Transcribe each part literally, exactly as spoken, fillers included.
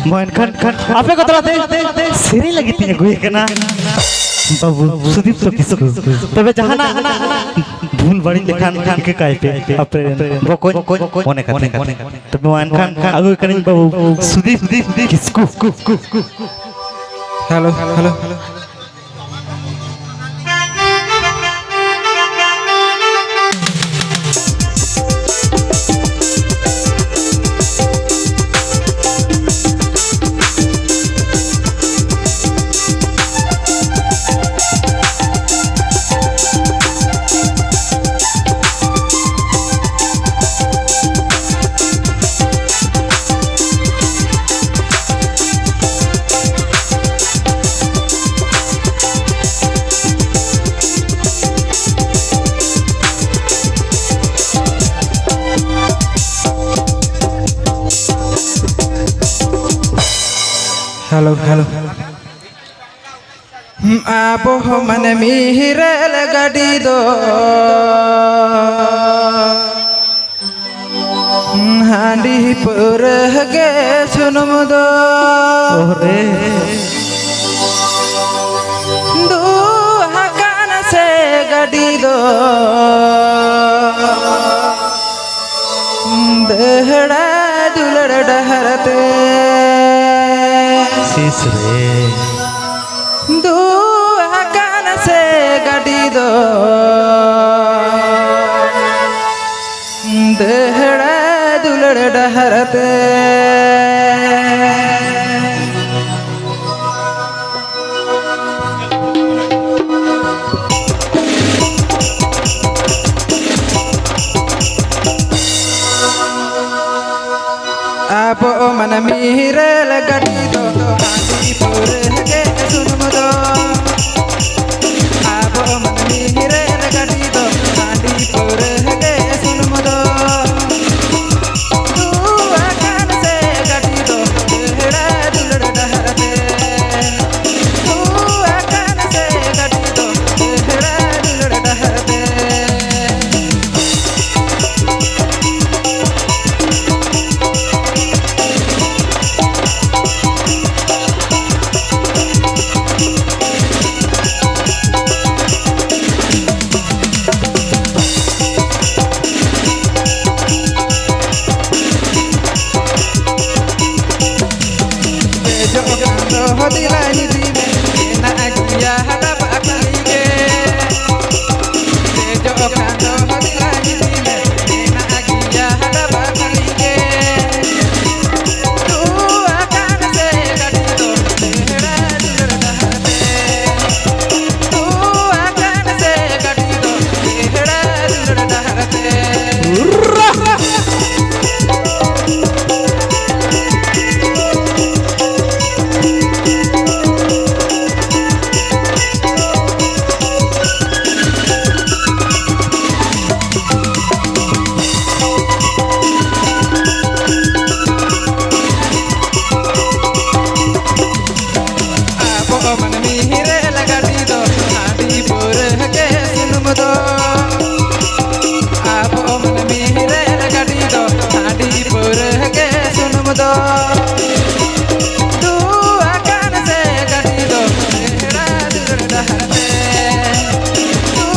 ᱢᱟ ᱮᱱᱠᱷᱟᱱ ᱟᱯᱮ ᱠᱚ ᱛᱟᱞᱟᱛᱮ ᱥᱮᱨᱮᱧ ᱞᱟᱹᱜᱤᱫ ᱛᱤᱧ ᱟᱹᱜᱩᱭᱮ ᱠᱟᱱᱟ ᱵᱟᱹᱵᱩ ᱥᱩᱫᱤᱯᱛᱚ ᱠᱤᱥᱠᱩ᱾ ᱛᱚᱵᱮ ᱡᱟᱦᱟᱱᱟᱜ ᱵᱷᱩᱞ ᱵᱟᱹᱲᱤᱡ ᱞᱮᱠᱷᱟᱱ ᱤᱠᱟᱹ ᱠᱟᱭ ᱯᱮ, ᱟᱯᱮ ᱨᱮᱱ ᱵᱚᱠᱚᱧ ᱢᱚᱱᱮ ᱠᱟᱛᱮ᱾ ᱛᱚᱵᱮ ᱢᱟ ᱮᱱᱠᱷᱟᱱ ᱟᱹᱜᱩᱭᱮ ᱠᱟᱹᱱᱟᱹᱧ ᱵᱟᱹᱵᱩ Sudip Kisku. Hello, hello. Hello, hello. ᱟᱵᱚ ᱢᱟᱹᱱᱢᱤ ᱨᱮᱞ ᱜᱟᱹᱰᱤ ᱫᱚ ᱦᱟᱺᱰᱤ ᱯᱟᱹᱣᱨᱟᱹ ᱜᱮ ᱥᱩᱱᱩᱢ ᱫᱚ᱾ ᱳᱦᱨᱮ᱾ ᱫᱩ ᱟᱠᱟᱱ ᱥᱮ ᱜᱟᱹᱰᱤ ᱫᱚ ᱫᱟᱹᱦᱲᱟ ᱫᱩᱞᱟᱹᱲ ᱰᱟᱦᱟᱨ ᱛᱮ᱾ ᱥᱤᱥ ᱨᱮ᱾ ᱫᱩ ᱟᱠᱟᱱ ᱥᱮ ᱜᱟᱹᱰᱤ ᱫᱚ ᱫᱟᱹᱦᱲᱟ ᱫᱩᱞᱟᱹᱲ ᱰᱟᱦᱟᱨ ᱛᱮ᱾ ᱟᱵᱚ ᱢᱟᱹᱱᱢᱤ ᱨᱮᱞ ᱜᱟᱹᱰᱤ ᱫᱚ ᱦᱟᱺᱰᱤ ᱯᱟᱹᱣᱨᱟᱹ ᱜᱮ ᱥᱩᱱᱩᱢ ᱫᱚ᱾ ᱟᱵᱚ ᱢᱟᱹᱱᱢᱤ ᱨᱮᱞ ᱜᱟᱹᱰᱤ ᱫᱚ ᱦᱟᱺᱰᱤ ᱯᱟᱹᱣᱨᱟᱹ ᱜᱮ ᱥᱩᱱᱩᱢ ᱫᱚ᱾ ᱫᱩ ᱟᱠᱟᱱ ᱥᱮ ᱜᱟᱹᱰᱤ ᱫᱚ ᱵᱮᱲᱟ ᱫᱩᱞᱟᱹᱲ ᱰᱟᱦᱟᱨ ᱛᱮ᱾ ᱫᱩ ᱟᱠᱟᱱ ᱥᱮ ᱜᱟᱹᱰᱤ ᱫᱚ ᱵᱮᱲᱟ ᱫᱩᱞᱟᱹᱲ ᱰᱟᱦᱟᱨ ᱛᱮ᱾ ᱟᱵᱚ ᱢᱟᱹᱱᱢᱤ ᱨᱮᱞ ᱜᱟᱹᱰᱤ ᱫᱚ ᱦᱟᱺᱰᱤ ᱯᱟᱹᱣᱨᱟᱹ ᱜᱮ ᱥᱩᱱᱩᱢ ᱫᱚ᱾ ᱫᱩ ᱟᱠᱟᱱ ᱥᱮ ᱜᱟᱹᱰᱤ ᱫᱚ ᱵᱮᱦᱲᱟ ᱫᱩᱞᱟᱹᱲ ᱰᱟᱦᱟᱨ ᱛᱮ᱾ ᱫᱩ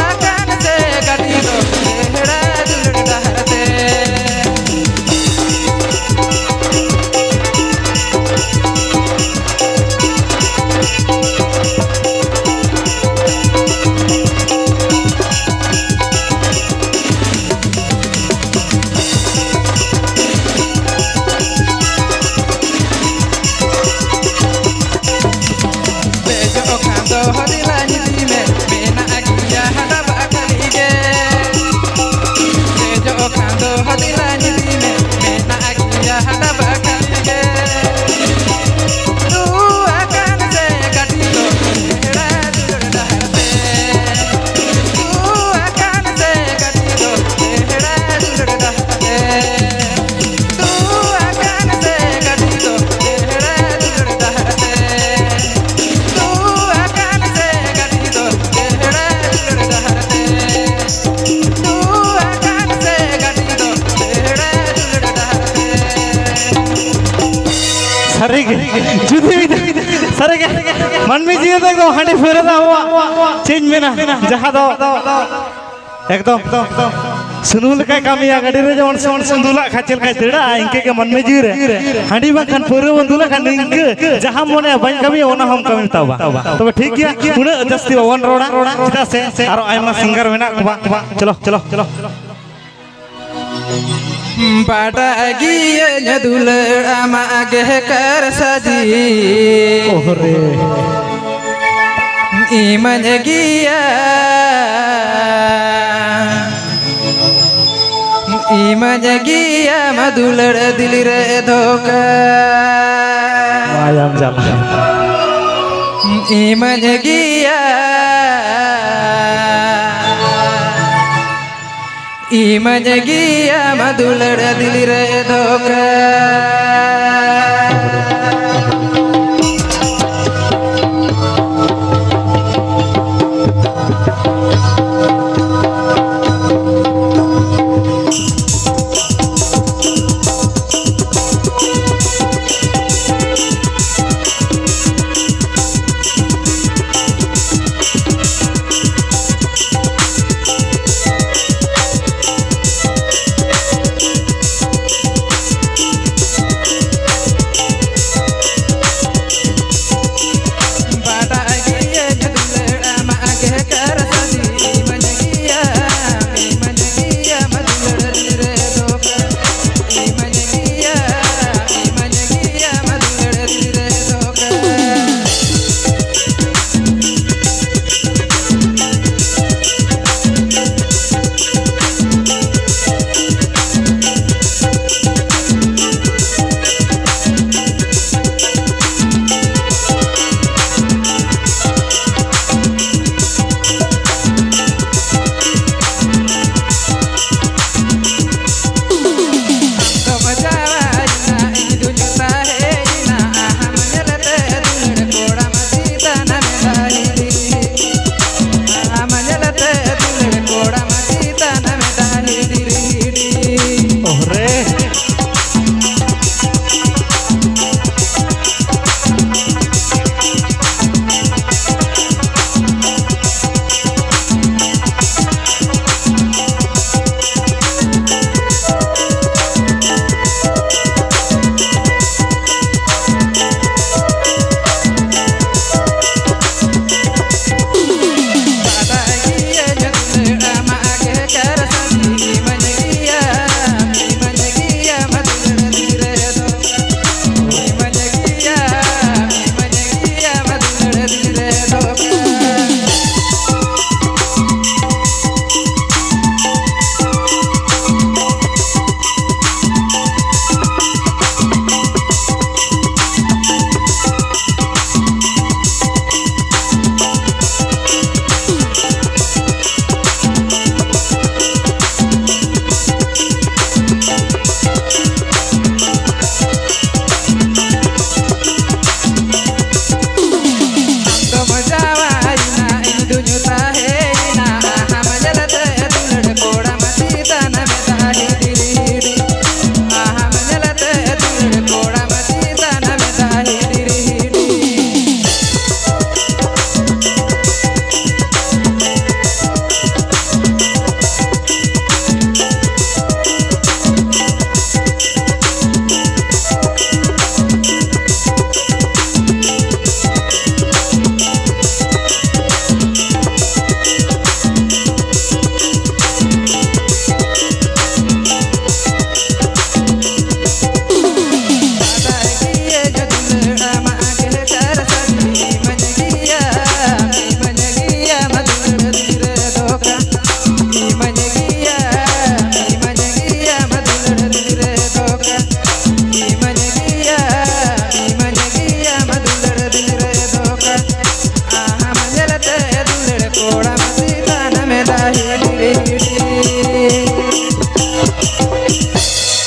ᱟᱠᱟᱱ ᱥᱮ ᱜᱟᱹᱰᱤ ᱫᱚ ᱵᱮᱦᱲᱟ ᱫᱩᱞᱟᱹᱲ ᱰᱟᱦᱟᱨ ᱛᱮ᱾ ᱫᱮᱡᱚᱜ ᱠᱷᱟᱱ ᱫᱚ ᱦᱚᱫᱤᱞᱟᱧ ᱤᱫᱤ ᱢᱮ, ᱢᱮᱱᱟᱜ ᱜᱮᱭᱟ ᱰᱟᱵᱟ ᱠᱷᱟᱹᱞᱤ ᱜᱮ᱾ ᱫᱮᱡᱚᱜ ᱠᱷᱟᱱ ᱫᱚ ᱦᱚᱫᱤᱞᱟᱧ ᱤᱫᱤ ᱢᱮ, ᱢᱮᱱᱟᱜ ᱜᱮᱭᱟ ᱰᱟᱵᱟ ᱠᱷᱟᱹᱞᱤ ᱜᱮ᱾ ᱫᱩ ᱟᱠᱟᱱ ᱥᱮ ᱜᱟᱹᱰᱤ ᱫᱚ ᱵᱮᱦᱲᱟ ᱫᱩᱞᱟᱹᱲ ᱰᱟᱦᱟᱨ ᱛᱮ᱾ ᱫᱩ ᱟᱠᱟᱱ ᱥᱮ ᱜᱟᱹᱰᱤ ᱫᱚ ᱵᱮᱦᱲᱟ ᱫᱩᱞᱟᱹᱲ ᱰᱟᱦᱟᱨ ᱛᱮ᱾ ᱫᱩ ᱟᱠᱟᱱ ᱥᱮ ᱜᱟᱹᱰᱤ ᱫᱚ ᱵᱮᱦᱲᱟ ᱫᱩᱞᱟᱹᱲ ᱰᱟᱦᱟᱨ ᱛᱮ᱾ ᱫᱩ ᱟᱠᱟᱱ ᱥᱮ ᱜᱟᱹᱰᱤ ᱫᱚ ᱵᱮᱦᱲᱟ ᱫᱩᱞᱟᱹᱲ ᱰᱟᱦᱟᱨ ᱛᱮ᱾ ᱫᱩ ᱟᱠᱟᱱ ᱥᱮ ᱜᱟᱹᱰᱤ ᱫᱚ ᱵᱮᱦᱲᱟ ᱫᱩᱞᱟᱹᱲ ᱰᱟᱦᱟᱨ ᱛᱮ᱾ ᱥᱟᱹᱨᱤᱜᱮ, ᱡᱩᱫᱤ ᱥᱟᱹᱨᱤᱜᱮ ᱢᱟᱹᱱᱢᱤ ᱡᱤᱣᱤ ᱫᱚ ᱮᱠᱫᱚᱢ ᱦᱟᱺᱰᱤ ᱯᱟᱹᱣᱨᱟᱹ ᱫᱚ ᱟᱵᱚᱣᱟᱜ ᱪᱮᱫ ᱤᱧ ᱢᱮᱱᱟ, ᱡᱟᱦᱟᱸ ᱫᱚ ᱮᱠᱫᱚᱢ ᱥᱩᱱᱩᱢ ᱞᱮᱠᱟᱭ ᱠᱟᱹᱢᱤᱭᱟ᱾ ᱜᱟᱹᱰᱤ ᱨᱮ ᱡᱮᱢᱚᱱ ᱥᱩᱱᱩᱢ ᱥᱩᱱᱩᱢ ᱫᱩᱞᱟᱜ ᱠᱷᱟᱱ ᱪᱮᱫ ᱞᱮᱠᱟᱭ ᱫᱟᱹᱲᱟ, ᱤᱱᱠᱟᱹ ᱜᱮ ᱢᱟᱹᱱᱢᱤ ᱡᱤᱣᱤ ᱨᱮ ᱦᱟᱺᱰᱤ ᱵᱟᱝᱠᱷᱟᱱ ᱯᱟᱹᱣᱨᱟᱹ ᱵᱚᱱ ᱫᱩᱞᱟᱜ ᱠᱷᱟᱱ ᱱᱤᱝᱠᱟᱹ ᱡᱟᱦᱟᱸ ᱢᱚᱱᱮ ᱵᱟᱹᱧ ᱠᱟᱹᱢᱤᱭᱟ, ᱚᱱᱟ ᱦᱚᱸᱢ ᱠᱟᱹᱢᱤ ᱛᱟᱵᱟ᱾ ᱛᱚᱵᱮ ᱴᱷᱤᱠ ᱜᱮᱭᱟ, ᱩᱱᱟᱹᱜ ᱡᱟᱹᱥᱛᱤ ᱵᱟᱵᱚᱱ ᱨᱚᱲᱟ, ᱪᱮᱫᱟᱜ ᱥᱮ ᱟᱨᱚ ᱟᱭᱢᱟ ᱥᱤᱝᱜᱟᱨ ᱢᱮᱱᱟᱜ ᱠᱚᱣᱟ᱾ ᱪᱚᱞᱚ, ᱪᱚᱞᱚ, ᱪᱚᱞᱚ᱾ ᱵᱟᱰᱟᱭ ᱜᱤᱭᱟᱹᱧ ᱫᱩᱞᱟᱹᱲ ᱟᱢᱟᱜ ᱜᱮ ᱠᱟᱨᱥᱟᱡᱤ᱾ ᱳᱦᱨᱮ᱾ ᱤᱢᱟᱹᱧ ᱜᱮᱭᱟ, ᱤᱢᱟᱹᱧ ᱜᱮᱭᱟᱢ ᱫᱩᱞᱟᱹᱲ ᱫᱤᱞᱤ ᱨᱮ ᱫᱷᱳᱠᱟ᱾ ᱢᱟᱭᱟᱢ ᱡᱟᱞᱟ᱾ ᱤᱢᱟᱹᱧ ᱜᱮᱭᱟ, ᱤᱢᱟᱹᱧ ᱜᱮᱭᱟᱢ ᱫᱩᱞᱟᱹᱲ ᱫᱤᱞᱤ ᱨᱮ ᱫᱷᱳᱠᱟ᱾